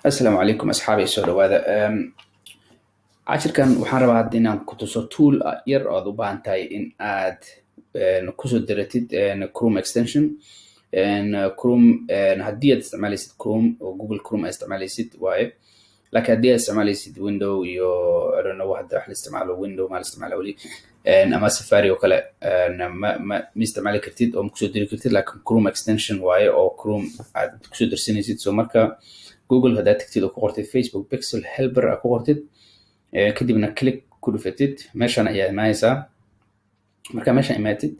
Asalaamu calaykum asxaabi, soo dhawaada. Cashirkan waxaan rabaa hadda inaan ku tuso tool yar oo aad u baahan tahay in aad kusoo diratid Chrome extension. Chrome, haddii aad isticmaalaysid Chrome oo Google Chrome aad isticmaalaysid waaye, laakiin haddii aad isticmaalaysid Window iyo, I don't know, hadda wax la isticmaalo, Window ma la isticmaalo weli, ama Safari oo kale, ma isticmaali kartid oo ma kusoo diri kartid, laakiin Chrome extension waaye oo Chrome aad kusoo dirsanaysid. So marka Google haddaad tagtid oo ku qortid Facebook Pixel Helper aad ku qortid, kadibna click ku dhufatid, meeshan ayaa imaanaysaa. Marka meeshan imaatid,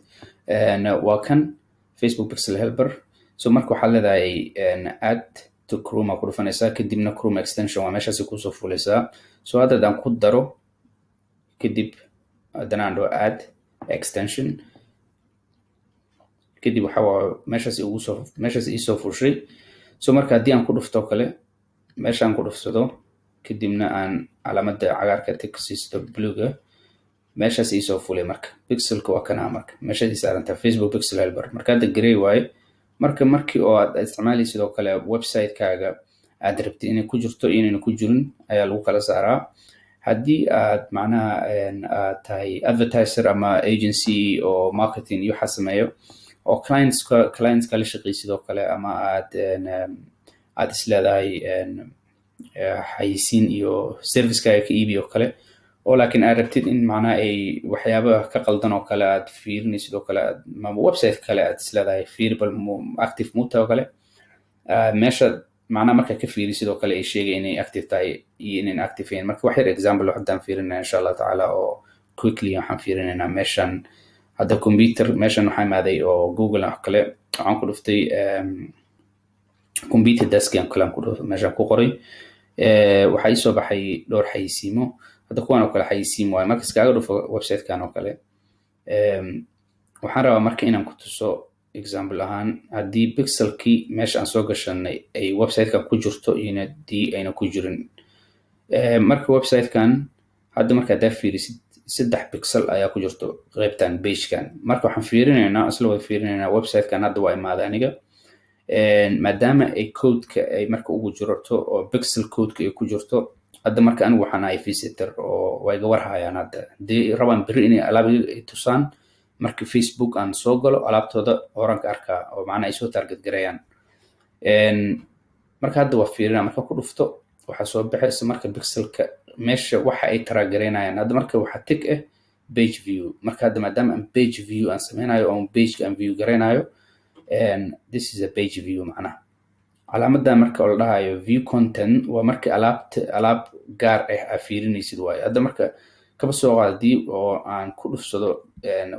waa kan Facebook Pixel Helper. So marka waxaad leedahay add to Chrome aa ku dhufanaysaa, kadibna Chrome extension waa meeshaasi kusoo fulaysaa. So hadda haddaan ku daro, kadib haddana aan dhaho add extension, kadib waxa waa meeshaasi ugu soo, meeshaasi iisoo fushay. So marka haddii aan ku dhufto kale, meeshaan ku dhufsado, kadibna aan calaamadda cagaarka tick siisto, bluega meeshaas iisoo fulay. Marka pixelka waa kanaa, marka meeshaas ii saarantaa Facebook Pixel Helper. Marka hadda grey waaye. Marka markii oo aad isticmaalaysid oo kale website-kaaga aad rabtid inay ku jirto iyo inayna ku jirin ayaa lagu kala saaraa. Haddii aad macnaha aad tahay advertiser ama agency oo marketing iyo waxaa sameeyo oo clientska la shaqaysid oo kale, ama aad isleedahay xayisiin iyo servicekaaga ka iibi oo kale, oo laakiin aad rabtid in macnaha ay waxyaabaha ka qaldan oo kale aad fiirinaysid oo kale, ama website kale aad isleedahay fiiri bal active muuta oo kale, meesha macnaha markaa ka fiirisid oo kale ay sheegay inay active tahay iyo inayn active ahayn. Marka wax yar example haddaan fiirinaya, insha Allah tacaala, oo quickly waxaan fiirinaynaa meeshan hadda computer. Meeshan waxaa imaaday oo Google oo kale, waxaan ku dhuftay computer desk aan kale aan ku meeshaan ku qoray. Waxaa ii soo baxay dhowr xayisiimo. Hadda kuwan oo kale xayisiim waaye. Marka iskaaga dhufo website-kan oo kale, waxaan rabaa marka inaan ku tuso example ahaan haddii pixelkii meesha aan soo gashanay ay website-kan ku jirto iyo haddii ayna ku jirin. Marka website-kan hadda marka haddaa fiirisid, saddex pixel ayaa ku jirto qaybtan page-kan. Marka waxaan fiirinaynaa, isla wada fiirinaynaa website-kan. Hadda waa imaaday aniga, maadaama ay codeka ay marka ugu jirto oo pixel codeka ay ku jirto. Hadda marka anigu waxaan ahay visitor oo waa iga warhayaan. Hadda haddii rabaan berri inay alaab ay tusaan, marka Facebook aan soo galo, alaabtooda horan ka arkaa oo macnaha ay soo target gareeyaan. Marka hadda waa fiirina. Marka ku dhufto, waxaa soo baxaysa marka pixelka meesha waxa ay track gareynayaan. Hadda marka waxaa tick ah page view. Marka hadda maadaama aan page view aan sameynayo oo pageka aan view gareynayo, this is a page view. Macnaha calaamadan marka oo la dhahayo view content waa marka alaabta, alaab gaar ah aa fiirinaysid waayo. Hadda marka kaba soo qaad haddii oo aan ku dhufsado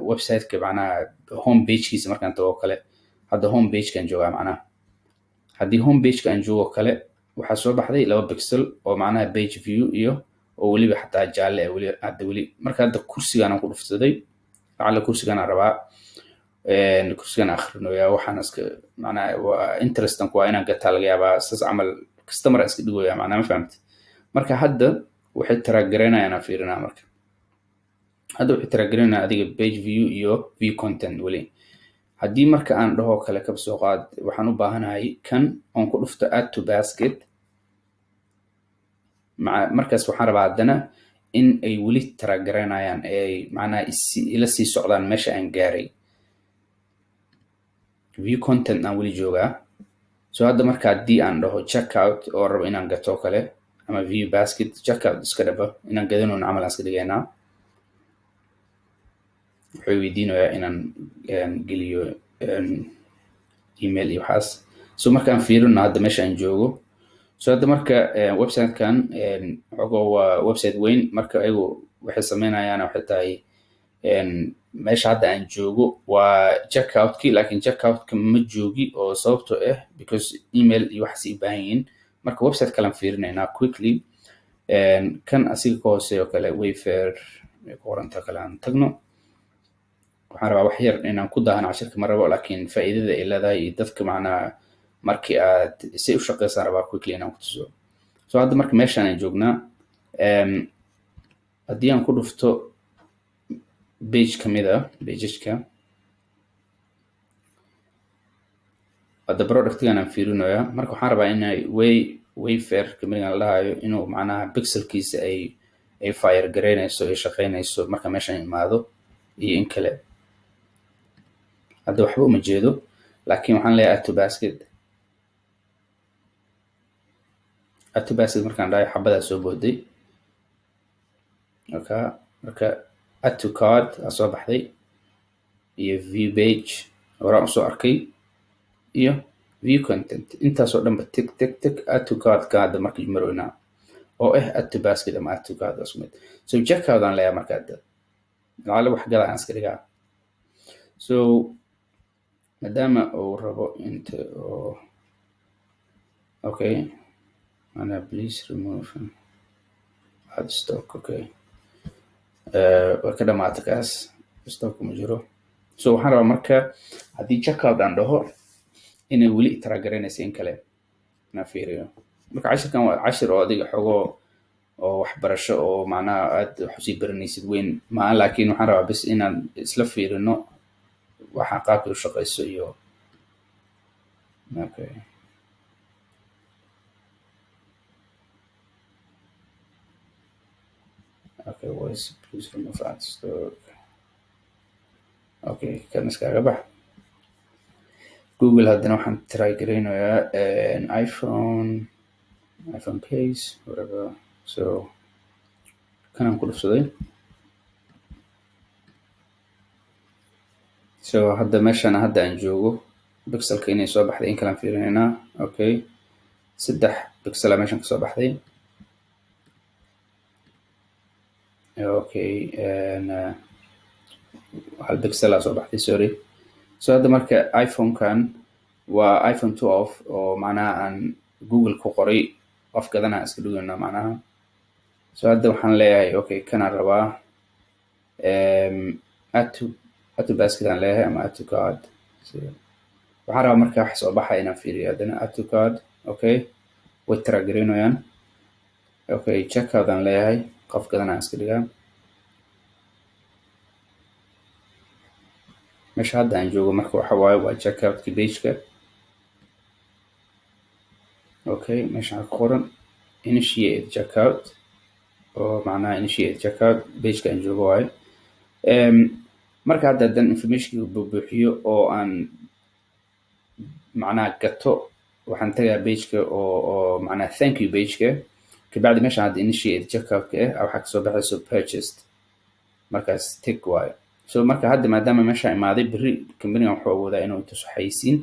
website-ka, macnaha home page-kiisa markaan tago kale, hadda home page-kan joogaa. Macnaha haddii home page-ka aan joogo kale, waxaa soo baxday laba pixel oo macnaha page view iyo oo weliba xataa jaalle ah weli hadda weli. Marka hadda kursigaan aan ku dhufsaday, lacalla kursigaan aan rabaa, kursigaan akhrinoyaa, waxaan iska macnaha waa interestan waa inaan gataa laga yaabaa, saas camal customer aan iska dhigoyaa macnaha, ma fahamti? Marka hadda waxay track gareynayaan aan fiirinaa. Marka hadda waxay track gareynayaan adiga page view iyo view content weli. Haddii marka aan dhaho kale, kaba soo qaad waxaan u baahanahay kan, oon ku dhufto add to basket, markaas waxaan rabaa haddana in ay weli track gareynayaan ee ay macnaha ila sii socdaan meesha aan gaaray. View content aan weli joogaa. So hadda marka haddii aan dhaho checkout oo rabo inaan gato kale, ama view basket, checkout iska dhaba, inaan gadanoon camal aan iska dhigaynaa. Wuxuu weydiinayaa inaan geliyo email iyo waxaas. So markaan fiirino hadda meesha aan joogo. So hadda marka website-kan xogo waa website weyn. Marka ayagu waxay sameynayaan waxay tahay, meesha hadda aan joogo waa checkout-ki, laakiin checkout-ka ma joogi oo sababtoo ah because email iyo waxaas ay u baahan yihiin. Marka website kalean fiirinaynaa quickly, kan asiga ka hooseeyo kale, Wayfair ay ku qoranta kale aan tagno. Waxaan rabaa wax yar inaan ku daahano cashirka ma rabo, laakiin faa'iidada ay leedahay iyo dadka macnaha markii aad say u shaqeysaan rabaa quickly inaan ku tuso. So hadda marka meeshaan aan joognaa, haddii aan ku dhufto page kamid ah pageska, hadda productgan aan fiirinayaa. Marka waxaan rabaa inay way Wayfair companygan la dhahayo inuu macnaha pixelkiisa ay fire garaynayso, ay shaqaynayso marka meeshan imaado iyo in kale. Hadda waxba uma jeedo, laakiin waxaan leeyahay add to basket. Add to basket markaan dhahayo, xabadaa soo booday. Marka add to cart aa soo baxday iyo view page horaan usoo arkay iyo view content. Intaasoo dhanba tick, tick, tick. Add to cart ka hadda marka maroynaa oo ah add to basket ama add to cart isku mid. So checkout aan leeyahay. Marka hadda lacala wax gada aan iska dhigaa. So maadaama uu rabo inta oo, okay, ana please remove add stock. Okay, way ka dhamaatay kaas, stock ma jiro. So waxaan rabaa marka haddii checkout aan dhaho inay weli track garaynaysa in kale inaan fiiriyo. Marka cashirkan waa cashir oo adiga xogoo oo waxbarasho oo macnaha aad wax usii baranaysid weyn maa, laakiin waxaan rabaa bes inaan isla fiirino waxa qaabka u shaqeyso iyo, okay, was please remove add stock. Okay, kan iskaga bax. Google haddana waxaan try garaynayaa iPhone case, whatever. So kanaan ku dhufsaday. So hadda meeshan hadda aan joogo pixelka inay soo baxday in kalaan fiirinaynaa. Okay, saddex pixela meeshan kasoo baxday. Okay, hal pixela soo baxday, sorry. So hadda marka iPhone-kan waa iPhone 12 oo macnaha aan Google ku qoray, qof gadana iska dhigayna macnaha. So hadda waxaan leeyahay, okay, kanaan rabaa, add to basket aan leeyahay ama add to cart. So waxaan rabaa marka wax soo baxa inaan fiiriyo. Haddana add to cart. Okay, way track garaynayaan. Okay, checkout aan leeyahay, qof gadan aan iska dhigaa. Meesha hadda aan joogo marka waxa waaye waa checkout-ki page-ka. Okay, meesha waxaa ku qoran initiate checkout oo macnaha initiate checkout page-ka aan joogo waaye. Marka hadda haddaan informationka buuxiyo oo aan macnaha gato, waxaan tagayaa page-ka oo macnaha thank you page-ka. Kabacdi meesha hadda initiate checkout-ka ah waxaa kasoo baxayso purchased, markaas tick waayo. So marka hadda maadaama meesha imaaday, berri companygan wuxuu awoodaa inuu tuso xayisiin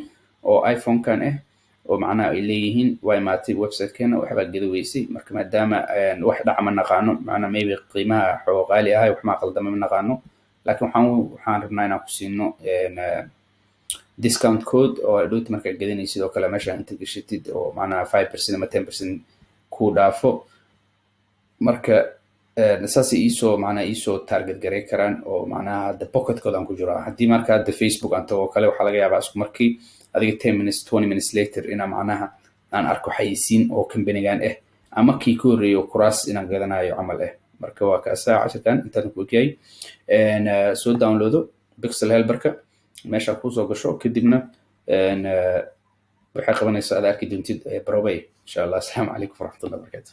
oo iPhone-kan ah oo macnaha ay leeyihiin waa imaatay website-keena, waxbaa gada weysay. Marka maadaama wax dhaca ma naqaano, macnaha maybe qiimaha xoogo qaali ahay, wax maa qaldama ma naqaano, laakiin waxaan rabnaa inaan ku siino discount code oo hadhowti markaa gadanaysid oo kale meesha inta gashatid oo macnaha 5% ama 10% ku dhaafo. Marka saasay iisoo macnaha iisoo target garay karaan oo macnaha hadda pocketkooda aan ku jiro. Haddii marka hadda Facebook aan tago oo kale, waxaa laga yaabaa isku markii adiga 10 minutes, 20 minutes later inaa macnaha aan arko xayisiin oo companygan ah ama kii ka horreeyo kuraas inaan gadanayo camal ah. Marka waa kaasaa cashirkan intaan ku ogyahay. Soo downloado Pixel Helperka, meesha kusoo gasho, kadibna waxay qabanaysaa aad arki doontid, probay insha Allah. Asalaamu calaykum waraxmatullahi wabarakatu.